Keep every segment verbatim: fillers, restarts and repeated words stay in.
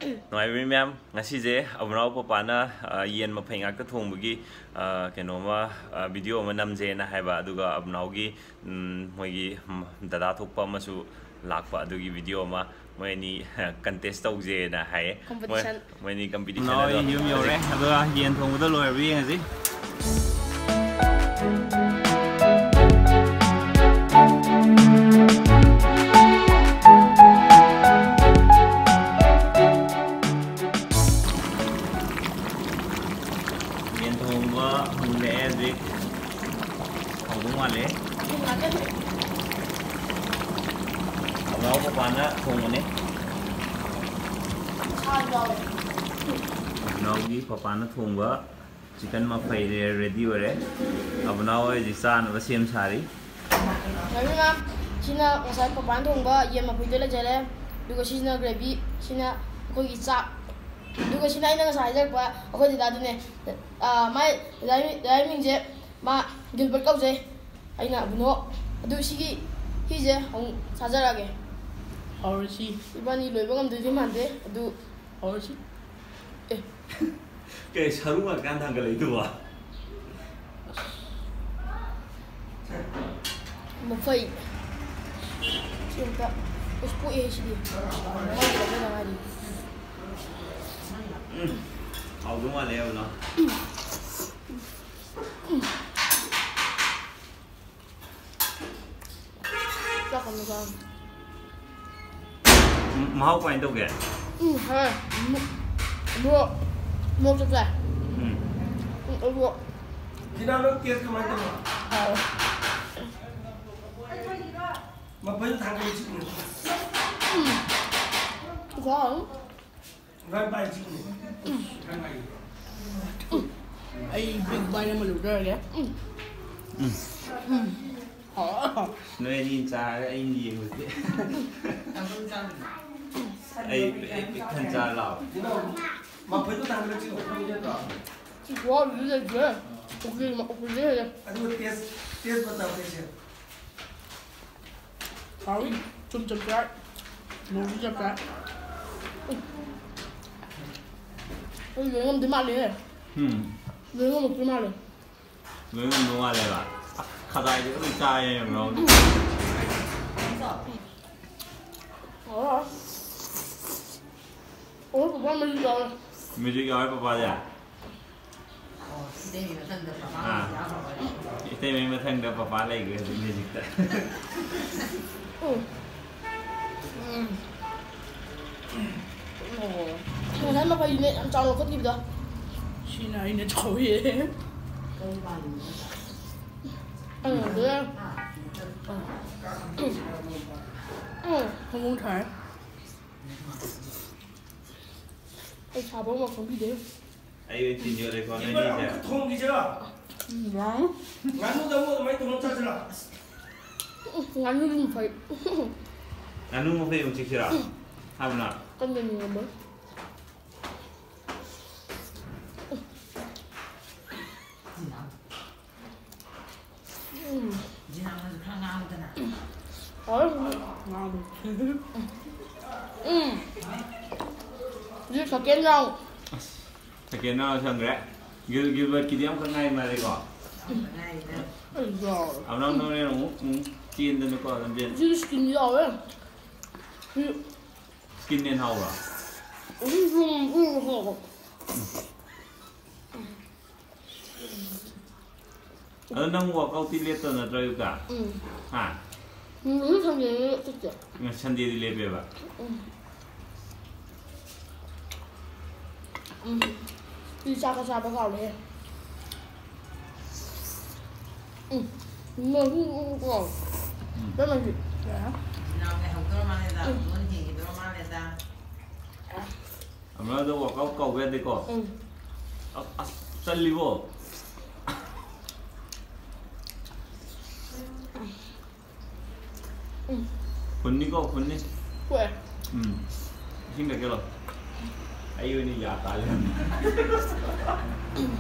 ꯅꯨꯡꯉꯥꯏꯕꯤꯔꯤ ꯃꯌꯥꯝ, ꯉꯁꯤꯁꯦ ꯑꯕꯨꯅꯥꯎ ꯄꯄꯥꯅ, ꯑ, ꯌꯦꯟ ꯃꯐꯩ ꯉꯥꯛꯇ ꯊꯣꯡꯕꯒꯤ, ꯑ, ꯀꯩꯅꯣꯃ, ꯑ, video ꯑꯃ ꯅꯝꯖꯦꯅ ꯍꯥꯏꯕ, ꯑꯗꯨꯒ ꯑꯕꯨꯅꯥꯎꯒꯤ, ꯎꯝ, ꯃꯣꯏꯒꯤ, ꯎꯝ, ꯗꯗꯥ ꯊꯣꯛꯄ ꯑꯃꯁꯨ ꯂꯥꯛꯄ, ꯑꯗꯨꯒꯤ video ꯑꯃ ꯃꯣꯏ ꯑꯅꯤ contest ꯇꯧꯖꯦꯅ ꯍꯥꯏꯌꯦ꯫ ꯃꯣꯏ, competition꯫ ꯃꯣꯏ ꯑꯅꯤ competition ꯑꯕꯨꯅꯥꯎ ꯑꯗꯣ ꯑꯩ ꯌꯨꯝ ꯌꯧꯔꯦ, ꯍꯧꯖꯤꯛ ꯑꯗꯨꯒ ꯌꯦꯟ ꯊꯣꯡꯕꯗꯣ ꯂꯣꯏꯔꯕ ꯌꯦꯡꯉꯁꯤ꯫ ꯌꯦꯟ ꯊꯣꯡꯕ ꯃꯨꯜꯂꯛꯑꯦ ꯍꯧꯖꯤꯛ꯫ ꯍꯥꯎꯗꯧ ꯃꯥꯜꯂꯦ꯫ ꯑꯕꯨꯅꯥꯎ ꯄꯄꯥꯅ ꯊꯣꯡꯕꯅꯦ꯫ ꯑꯕꯨꯅꯥꯎꯒꯤ ꯄꯄꯥꯅ ꯊꯣꯡꯕ chicken ꯃꯐꯩ ready ꯑꯣꯏꯔꯦ꯫ ꯑꯕꯨꯅꯥꯎ ꯍꯣꯏ ꯍꯧꯖꯤꯛ ꯆꯥꯅꯕ ꯁꯦꯝ ꯁꯥꯔꯤ꯫ ꯂꯣꯏꯅꯃꯛ ꯁꯤꯅ ꯉꯁꯥꯏ ꯄꯄꯥꯅ ꯊꯣꯡꯕ ꯌꯦꯟ ꯃꯐꯩꯗꯣ ꯂꯩꯖꯔꯦ꯫ ꯑꯗꯨꯒ ꯁꯤꯁꯤꯅ gravy, ꯁꯤꯅ ꯑꯩꯈꯣꯏꯒꯤ ꯆꯥꯛ꯫ ꯑꯗꯨꯒ ꯁꯤꯅ ꯑꯩꯅ ꯉꯁꯥꯏ ꯍꯥꯏꯖꯔꯛꯄ ꯑꯩꯈꯣꯏ ꯗꯗꯥꯗꯨꯅꯦ꯫ ꯑꯥ, ꯃꯥꯏ ꯗꯗꯥꯒꯤ ꯃꯤ-, ꯗꯗꯥꯒꯤ ꯃꯤꯡꯁꯦ ꯃꯥ ꯒꯤꯜꯕꯔꯠ ꯀꯧꯖꯩ꯫ ꯑꯩꯅ ꯑꯕꯨꯅꯣ꯫ ꯑꯗꯨ ꯁꯤꯒꯤ ꯍꯤꯁꯦ ꯑꯃꯨꯛ ꯆꯥꯖꯔꯛꯑꯒꯦ꯫ ꯍꯧꯔꯁꯤ꯫ ꯏꯕꯥꯅꯤ ꯂꯣꯏꯕ ꯉꯝꯗꯣꯏꯗꯤ ꯃꯥꯟꯗꯦ꯫ ꯑꯗꯨ ꯍꯧꯔꯁꯤ꯫ ꯑꯦ꯫ ꯀꯩ ꯁꯔꯨ ꯉꯥꯛꯇ ꯊꯥꯡꯒꯠꯂꯛꯏꯗꯨꯕꯣ? ꯃꯐꯩ꯫ ꯁꯤ ꯑꯝꯇ꯫ ꯑꯁ, ꯄꯣꯛꯑꯦ ꯁꯤꯗꯤ꯫ ꯃꯥꯒꯤ ꯂꯧꯖꯅꯉꯥꯏꯔꯤ꯫ ꯎꯝ꯫ ꯍꯥꯎꯗꯧ ꯃꯥꯜꯂꯦ ꯌꯥꯝꯅ꯫ ꯆꯥꯛ ꯀꯟꯅ ꯆꯥꯔꯤ꯫ ꯎꯝ, ꯃꯍꯥꯎ ꯀꯃꯥꯏꯅ ꯇꯧꯒꯦ? ꯎꯝ, ꯍꯥꯎꯋꯦ꯫ ꯃꯣ-, ꯃꯣꯔꯣꯛ, ꯃꯣꯔꯣꯛ ꯆꯞ ꯆꯥꯏ꯫ ꯎꯝ꯫ ꯎꯝ, ꯑꯗꯨꯒ ꯀꯤꯅꯥ, ꯅꯪ taste ꯀꯃꯥꯏꯅ ꯇꯧꯕ? ꯍꯥꯎꯋꯦ꯫ ꯃꯐꯩ ꯊꯥꯡꯒꯠꯂꯁꯤ꯫ ꯎꯝ꯫ ꯈꯨꯍꯥꯎ ꯑꯃ꯫ ꯑꯩ big bite ꯑꯃ ꯂꯧꯖꯔꯒꯦ꯫ ꯎꯝ꯫ ꯎꯝ꯫ ꯍꯥꯎ꯫ ꯅꯣꯏ ꯑꯅꯤ ꯆꯥꯔꯒ ꯑꯩꯅ ꯌꯦꯡꯕꯗꯤ꯫ ꯑꯩ, ꯑꯩ ꯄꯤꯛ ꯊꯟ ꯆꯥꯔ ꯂꯥꯛꯑꯣ꯫ ꯃꯐꯩꯗꯣ ꯊꯥꯡꯒꯠꯂꯛꯁꯤ꯫ ꯈꯨꯍꯥꯎꯗꯨꯗꯤ ꯂꯩꯇ꯭ꯔꯦ꯫ ꯎꯄꯨꯁꯦ, ꯎꯄꯨꯁꯦ ꯂꯩꯔꯦ꯫ ꯑꯗꯨꯒ taste, taste ꯃꯇꯝ ꯀꯩꯁꯦ꯫ ꯍꯥꯎꯏ꯫ ꯊꯨꯝ ꯆꯞ ꯆꯥꯏ꯫ ꯃꯣꯔꯣꯛꯁꯨ ꯆꯞ ꯆꯥꯏ꯫ ꯎꯝ꯫ ꯑꯩ ꯂꯣꯏ ꯉꯝꯗꯣꯏ ꯃꯥꯜꯂꯦꯍꯦ꯫ ꯎꯝ꯫ ꯂꯣꯏ ꯉꯝꯃꯛꯇꯣꯏ ꯃꯥꯜꯂꯦ꯫ ꯂꯣꯏ ꯉꯝꯗꯧ ꯃꯥꯜꯂꯦꯕ꯫ ꯑꯁ, ꯈꯖꯥꯏꯗꯤ ꯂꯣꯏ ꯆꯥꯏꯌꯦ, ꯕ꯭ꯔꯣ꯫ ꯑꯣ꯫ ꯑꯣ, ꯄꯄꯥ ꯃꯔꯤ ꯌꯥꯎꯔꯦ꯫ ꯃ꯭ꯌꯨꯖꯤꯛ ꯌꯥꯎꯔꯦ ꯄꯄꯥꯁꯦ? ꯑꯣ, ꯏꯇꯩꯃꯤ ꯃꯊꯪꯗ ꯄꯄꯥ ꯑꯥ꯫ ꯃꯔꯤ ꯌꯥꯎꯔꯕꯅꯦ꯫ ꯏꯇꯩꯃꯤ ꯃꯊꯪꯗ ꯄꯄꯥ ꯂꯩꯈ꯭ꯔꯦ ꯍꯧꯖꯤꯛ ꯃ꯭ꯌꯨꯖꯤꯛꯇ꯫ ꯎꯝ꯫ ꯎꯝ꯫ ꯉꯁꯥꯏ ꯃꯈꯩꯗꯤꯅꯦ ꯌꯥꯝ ꯆꯥꯎꯅ ꯂꯧꯈꯠꯈꯤꯕꯗꯣ꯫ ꯁꯤꯅ ꯑꯩꯅ ꯆꯥꯎꯋꯦ꯫ ꯑꯩꯅ ꯑꯗꯨꯗ ꯎꯝ, ꯐꯃꯨꯡ ꯊꯥꯏ꯫ ꯑꯩ ꯁꯥꯕ ꯑꯃ ꯈꯪꯕꯤꯗꯦ꯫ ꯑꯩ ꯑꯣꯏꯅ ꯇꯤꯟ ꯌꯣꯠꯂꯦꯀꯣ, ꯏꯃꯥ, ꯅꯣꯏꯅꯤꯁꯦ꯫ ꯑꯃꯨꯛꯇ ꯊꯣꯡꯈꯤꯁꯤꯔꯣ? ꯎꯝ, ꯌꯥꯏ꯫ ꯉꯥꯅꯨꯗ ꯑꯃꯨꯛ ꯑꯗꯨꯃꯥꯏꯅ ꯊꯣꯡꯉ ꯆꯥꯁꯤꯔꯣ? ꯎꯝ, ꯉꯥꯅꯨꯗꯤ ꯐꯩ꯫ ꯉꯥꯅꯨ ꯃꯐꯩ ꯑꯃꯨꯛ ꯆꯤꯛꯁꯤꯔꯣ? ꯍꯥꯏꯕꯅ? ꯀꯟꯗꯅꯤ ꯉꯝꯃꯣꯏ꯫ ꯎꯝ꯫ ꯖꯤꯅꯥꯅꯁꯨ ꯈꯔ ꯉꯥꯡꯉꯨꯗꯅ꯫ ꯍꯥꯎꯋꯦ꯫ ꯉꯥꯡꯉꯨ꯫ ꯎꯝ꯫ ꯁꯤ second round꯫ ꯑꯁ, second round ꯁꯪꯈ꯭ꯔꯦ꯫ ꯒꯤꯜ-, ꯒꯤꯜꯕꯔꯠꯀꯤꯗꯤ ꯑꯃꯈꯛ ꯉꯥꯏ ꯃꯥꯜꯂꯦꯀꯣ? ꯉꯥꯏꯔꯤꯗ꯫ ꯑꯩ ꯌꯥꯎꯔꯦ꯫ ꯑꯃꯨꯛ ꯅꯪ ꯍꯣꯔꯦꯟ ꯑꯃꯨꯛ, ꯎꯝ, ꯆꯦꯟꯗꯅꯀꯣ ꯂꯝꯖꯦꯟ꯫ ꯁꯤ skin ꯌꯥꯎꯋꯦ꯫ ꯁꯤ skin ꯅ ꯍꯦꯟꯅ ꯍꯥꯎꯕ꯭ꯔꯣ? ꯎꯝ, ꯎꯝ, ꯎꯝ, ꯍꯥꯎꯋꯦ꯫ ꯑꯗꯣ ꯅꯪ workout ꯇꯤ ꯂꯦꯞꯇꯕ ꯅꯠꯇ꯭ꯔꯣ ꯑꯌꯨꯛꯇ? ꯎꯝ꯫ ꯍꯥ? ꯎꯝ, ꯉꯁꯤ Sunday ꯅꯤꯅ ꯆꯠꯇꯦ꯫ ꯉꯁꯤ Sunday ꯗꯤ ꯂꯦꯞꯄꯦꯕ? ꯎꯝ꯫ ꯎꯝ꯫ ꯁꯤ ꯆꯥꯛꯀ ꯆꯥꯕ ꯀꯥꯎꯔꯦꯍꯦ꯫ ꯎꯝ꯫ ꯎꯝ, ꯎꯝ, ꯎꯝ, ꯀꯥꯎꯔꯦ꯫ ꯎꯝ꯫ ꯏꯇꯩꯃꯒꯤ꯫ ꯏꯅꯥꯎ ꯂꯩꯍꯧꯗ꯭ꯔ ꯃꯥꯜꯂꯦꯗ, ꯎꯝ꯫ ꯂꯣꯏ ꯍꯦꯟꯈꯤꯗ꯭ꯔ ꯃꯥꯜꯂꯦꯗ꯫ ꯑꯃꯔꯗ workout ꯀꯧꯕ ꯌꯥꯗꯦꯀꯣ? ꯎꯝ꯫ ꯑ-, ꯑꯁ, ꯆꯜꯂꯤꯕꯣ? ꯎꯝ꯫ ꯐꯨꯟꯅꯤꯀꯣ, ꯐꯨꯟꯅꯤ꯫ ꯍꯣꯏ꯫ ꯎꯝ꯫ ꯏꯁꯤꯡ ꯊꯛꯀꯦ ꯂꯥꯎ꯫ ꯑꯩ ꯑꯣꯏꯅ ꯌꯥ ꯇꯥ ꯂꯩꯔꯝꯃꯦ꯫ ꯎꯝ꯫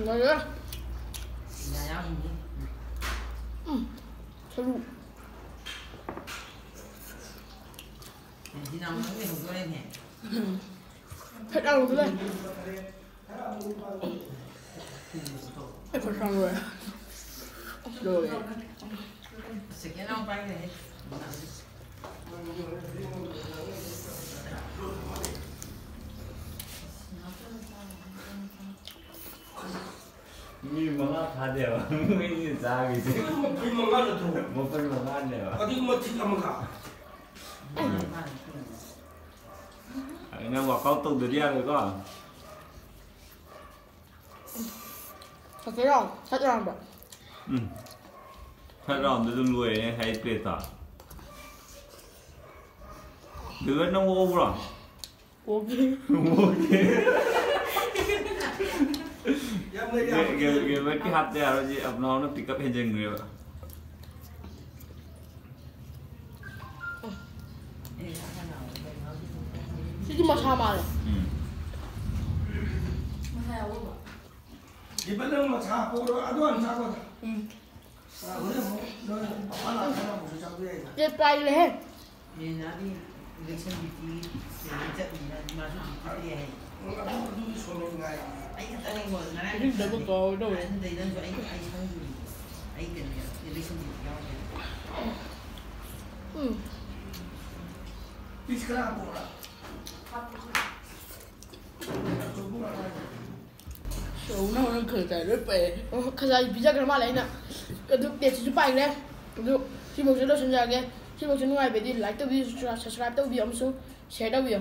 ꯂꯣꯏꯔꯦ꯫ ꯎꯝ꯫ ꯁꯔꯨ꯫ ꯐꯦꯠ ꯌꯥꯎꯗꯕ ꯂꯩ꯫ ꯑꯩ ꯈꯨꯠ ꯁꯥꯡ ꯂꯣꯏꯔꯦ꯫ ꯂꯣꯏꯔꯦ꯫ ꯃꯤ ꯃꯉꯥ ꯐꯥꯗꯦꯕ ꯃꯣꯏꯅ ꯆꯥꯈꯤꯁꯦ꯫ ꯃꯄꯨꯟ ꯃꯉꯥ ꯅꯠꯇ꯭ꯔꯣ? ꯃꯄꯨꯟ ꯃꯉꯥꯅꯦꯕ꯫ ꯑꯗꯨꯒꯤ ꯃꯊꯤꯛ ꯑꯃꯒ꯫ ꯑꯗꯨ ꯅꯪ workout ꯇꯧꯗꯗꯤ ꯌꯥꯔꯣꯏꯀꯣ꯫ ꯐꯖꯩꯔꯣ? ꯁꯠ ꯌꯥꯔꯝꯕ꯫ ꯎꯝ꯫ Third round ꯑꯗꯨꯝ ꯂꯣꯏꯔꯦ ꯉꯁꯥꯏ plateꯇꯣ꯫ ꯒꯤꯜꯕꯔꯠ ꯅꯪ ꯑꯣꯛꯎꯕ꯭ꯔꯣ? ꯑꯣꯛꯏ꯫ ꯑꯣꯛꯏ꯫ ꯌꯥꯝ ꯂꯩ, ꯌꯥꯝ ꯂꯩ꯫ ꯒꯤꯜ-, ꯒꯤꯜꯕꯔꯠꯀꯤ ꯍꯥꯠꯇ ꯌꯥꯔꯣꯏ, ꯁꯤ ꯑꯕꯅꯥꯎꯅ pickup ꯍꯦꯟꯖꯤꯟꯈ꯭ꯔꯦꯕ꯫ ꯁꯤꯗꯤ ꯃꯁꯥ ꯃꯥꯜꯂꯦ꯫ ꯎꯝ꯫ ꯃꯁꯥ ꯌꯥꯎꯕ꯭ꯔꯣ? ꯒꯤꯜꯕꯔꯠ ꯅꯪ ꯃꯁꯥ ꯍꯥꯞꯄꯛꯎꯔꯣ? ꯑꯗꯨ ꯍꯥꯟꯅ ꯆꯥꯈꯣꯗ꯫ ꯎꯝ꯫ ꯆꯦ ꯄꯥꯏꯔꯦꯍꯦ꯫ ꯃꯦꯅꯥꯗꯤ election duty ꯀꯩꯅꯣ ꯆꯠꯂꯤꯅ ꯃꯥꯁꯨ duty ꯆꯠꯂꯤ ꯍꯥꯏ꯫ ꯑꯗꯨ, ꯑꯗꯨꯒꯤ ꯁꯣꯝꯗ ꯉꯥꯏ꯫ ꯑꯩ ꯈꯛꯇꯅꯦꯀꯣ ꯉꯔꯥꯡ ꯑꯍꯤꯡꯗꯕꯨ ꯀꯥꯎꯗꯧꯔꯦ꯫ ꯑꯍꯟꯗꯩ ꯅꯪꯁꯨ ꯑꯩ, ꯑꯩ ꯈꯪꯗ꯭ꯔꯤꯅꯦ꯫ ꯑꯩ ꯀꯩꯅꯣ election duty ꯌꯥꯎꯗꯦ꯫ ꯎꯝ꯫ Piece ꯈꯔ ꯍꯥꯞꯄꯛꯑꯣꯔꯥ? ꯁꯧꯅ ꯍꯣꯔꯦꯟ ꯈꯖꯥꯏ ꯂꯣꯏ ꯄꯛꯑꯦ꯫ ꯑꯣ, ꯈꯖꯥꯏ ꯄꯤꯖꯈ꯭ꯔ ꯃꯥꯜꯂꯦ ꯑꯩꯅ꯫ ꯑꯗꯨ plateꯁꯤꯁꯨ ꯄꯥꯏꯈ꯭ꯔꯦ꯫ ꯑꯗꯨ ꯁꯤꯐꯧꯁꯤ ꯂꯣꯏꯁꯤꯟꯖꯔꯒꯦ꯫ ꯁꯤꯐꯧꯁꯤ ꯅꯨꯡꯉꯥꯏꯕꯗꯤ like ꯇꯧꯕꯤꯌꯨ, subscribe ꯇꯧꯕꯤꯌꯨ ꯑꯃꯁꯨꯡ share ꯇꯧꯕꯤꯌꯨ꯫